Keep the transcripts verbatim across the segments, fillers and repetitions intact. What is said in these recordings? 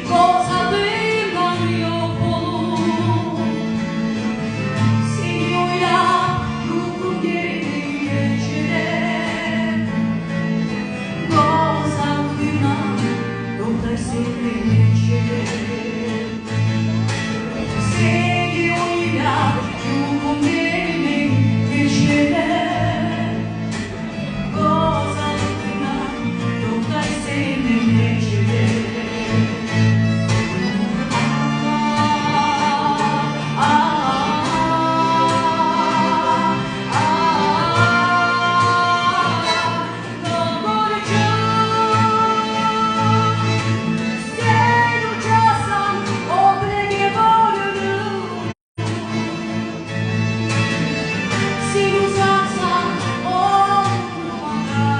Гёз алдымдан ёкъ болуп, сени ойлап юхум гелмей гечелер. Гёз алдымдан токътай сени гечелер. Сени ойлап юхум гелмей гечелер. Гёз алдымдан токътай сени гечелер. А, а, а, а, а, Гёгюрчюк, сен учасан кёклеге бёрюнюп, сен узасан къолунгну магъа.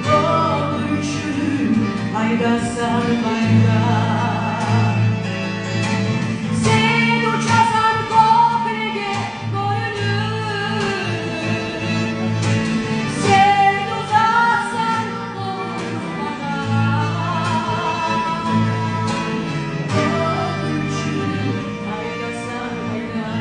Гёгюрчюк, къайдасан, къайда? Сен учасан кёклеге бёрюнюп, сен узасан къолунгну магъа. Гёгюрчюк, къайдасан, къайда?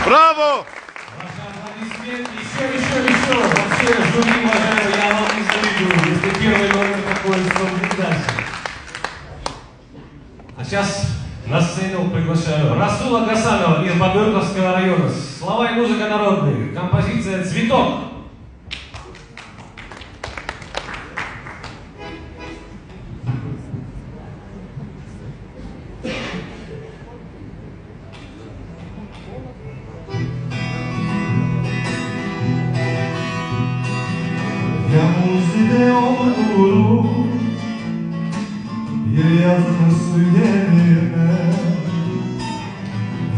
Браво! Ваши аплодисменты. Ещё, ещё, ещё. Вообще, жюри, уважаемые, я вам не завидую. Если первый номер такой, что будет дальше? А сейчас на сцену приглашаю Расула Гасанова из Бадырковского района. Слова и музыка народные. Композиция «Цветок». Янгыз уьйде олтуруп, йыл язны сюйгениме,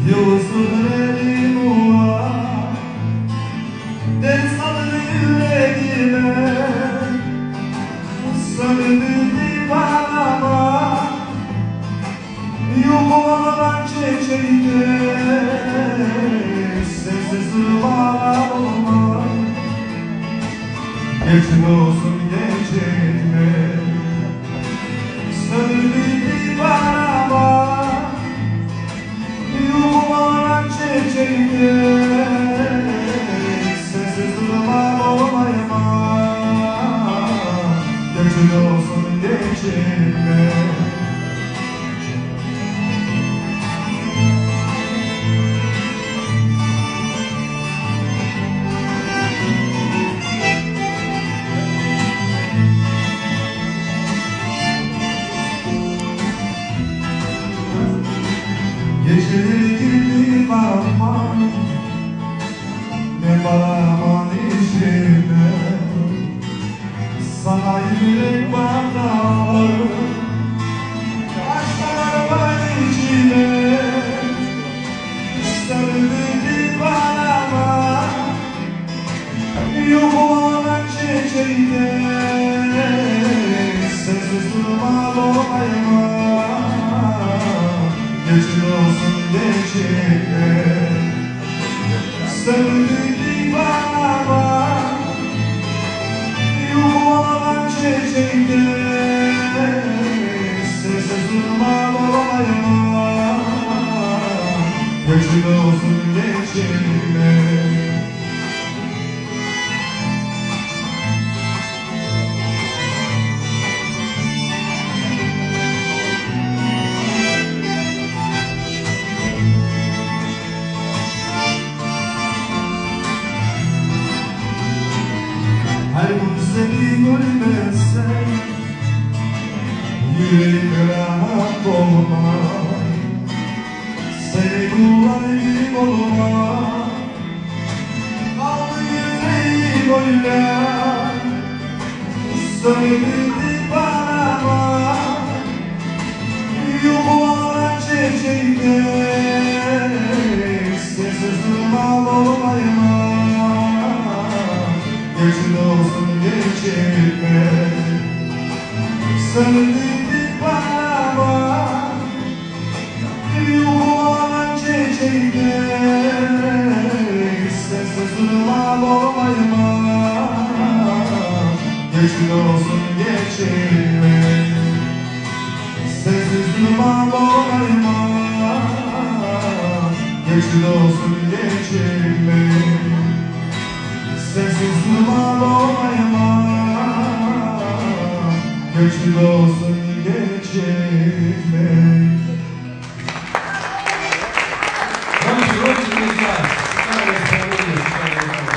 йылы сыгъыр эдим улап, дерт салып юрегиме. Сёндюрдюм диванама, юхум алгъан чечекдей, сенсиз бара болмай. Гече, досум, гече, гечме. Сёндюрдюм диванама, юхум алгъан чечекдей, сенсиз бара болмайман. Гече, досум, гечме. Гечелер гирди къарама, мен бараман ишиме. Сагъа юрек багъалар, ачмалар бар ичиме. Сёндюрдюм диванама, юхум алгъан чечекдей, сен Юрек рагьат болма, сени булай бир болма, къалды юрегим ойлап, сёндюрдюнг барама, юхлама чечекде, сенсиз турма болмайман. Геч, досум, геч этме. Сёндюрдюнг барама, юхлама чечекде, сенсиз турма болмайман. Геч, досум, геч этме. Сенсиз турма болмайман. Геч, досум, геч этме. Сенсиз турма болмайман. Геч, досум, геч этме. Громче, громче, друзья. Шикарное исполнение, шикарное исполнение.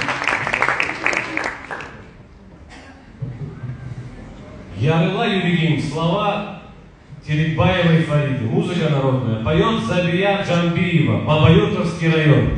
«Ярыла юрегим». Слова Терекбаевой Фариды. Музыка народная. Поёт Забия Джамбиева, Бабаюртовский район.